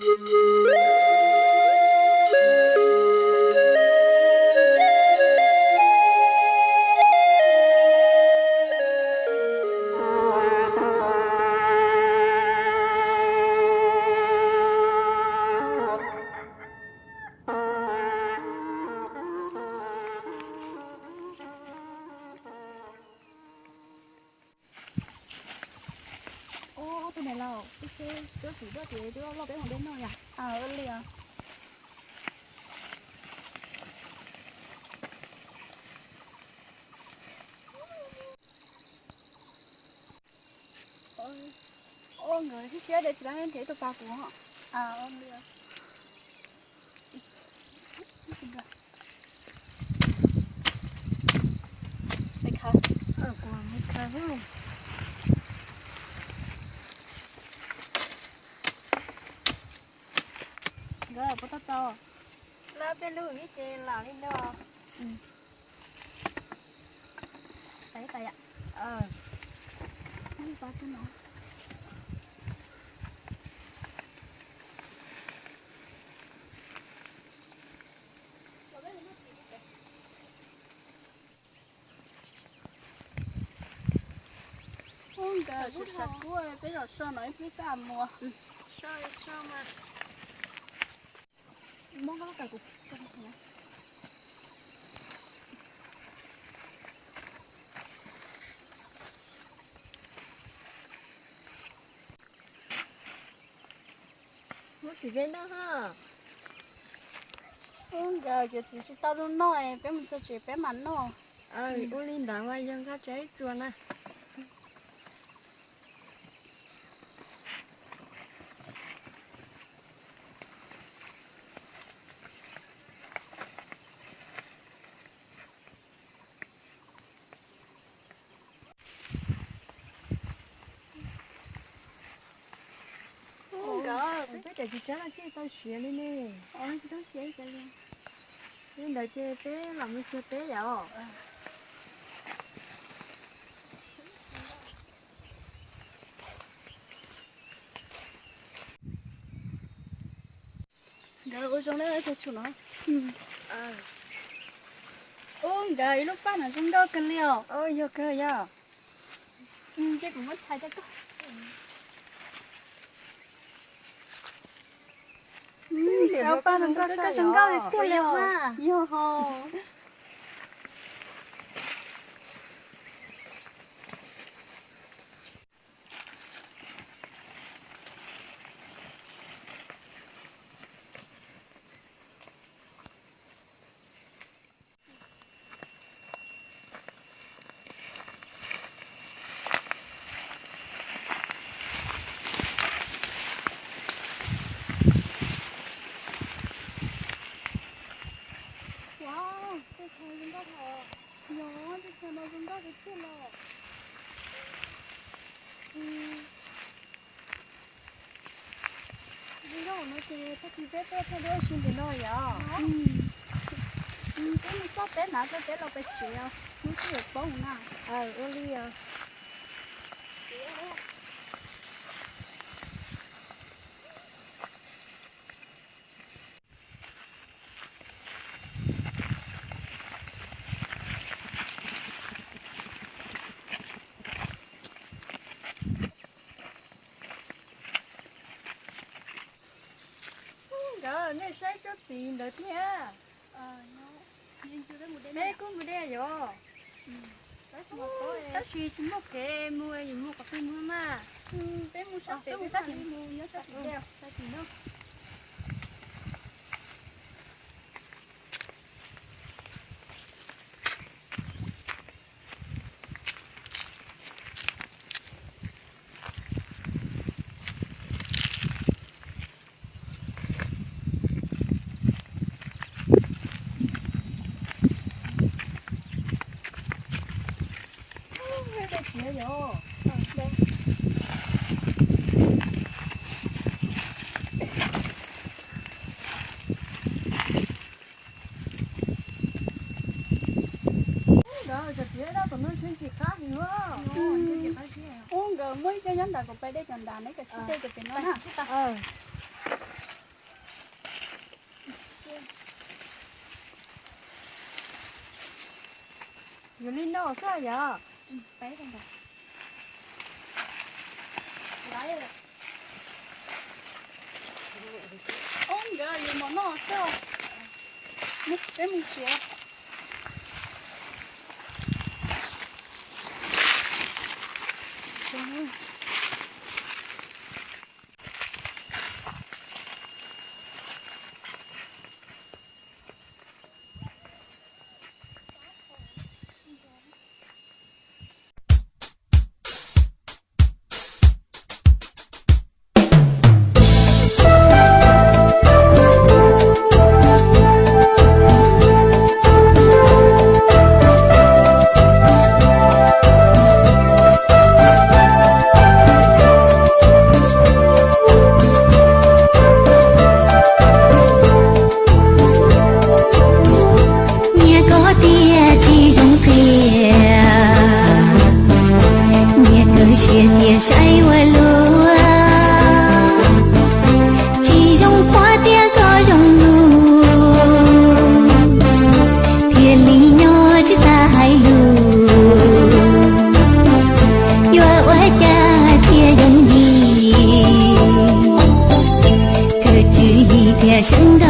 Ua, tus niam laus, ib tug twm tuaj ces twb loj peb mus de noj yom. Ua li os. Ua, nkawd siab siab de tsis tau nrhiav ib tug pas kuv. Nkawd puas tau tau? Lawv peb lub vib ces lam li no. Ub, nkawd sawv kuj peb zaum so no ib pliag peb mam mus. So so mas. Muab txiv ve noj ha. Ub, nkawd cov txiv tsis tau zoo noj es peb mus txog tsev peb mam noj. Ua li ntawd mas yog nqa tsev ib txuas na. Ub, nkawd peb cov txiv tsawb no tsis tau siav li ne. Li ntawd ces peb los mus xyuas teb yom. Nkawd ua zoo li tus tshum no. Ub, nkawd ib lub paj no zoo nkauj kawg li os. Yog kawg yog. Ces kuv muab tshais rau koj. Nkawd paj no zoo nkauj tiag li os. Yog ho. Ua, tej tshais zoo nkauj, yog tej tshais no zoo nkauj tiag tiag los. Zoo nkauj no ces tag kis peb tuaj thaij duab ua si ntawm no yom. Peb mus txog peb hnav txog peb los pem tsev, hnub twb yuav poob na. Ua li os. Nkawd, nej saib tsob txiv ntawd thiab. Peb kuj mus de yom. Tab sis tsis muaj kev mus, yus mus qhov twg mus mas. Peb mus sab pem, peb mus sab pem mus nyob sab pem. Ub, nkawd muaj ib co nyob ntawd, kuv pais de cov nrad, neb cov tsis de cov pem no na. Yuav li no xwb yom? Ob nkawd yuav mov noj xwb. Peb mus txiav. Nyias koj tias tsis zoo qhia, nyias kawg siab tias saib ua luaj. Tsis zoo qhuav tias koj zoo lug, thiaj li nyob tsis xav hais lus. Yuav ua cas thiaj yooj yim, kawg tswv yim thiaj seev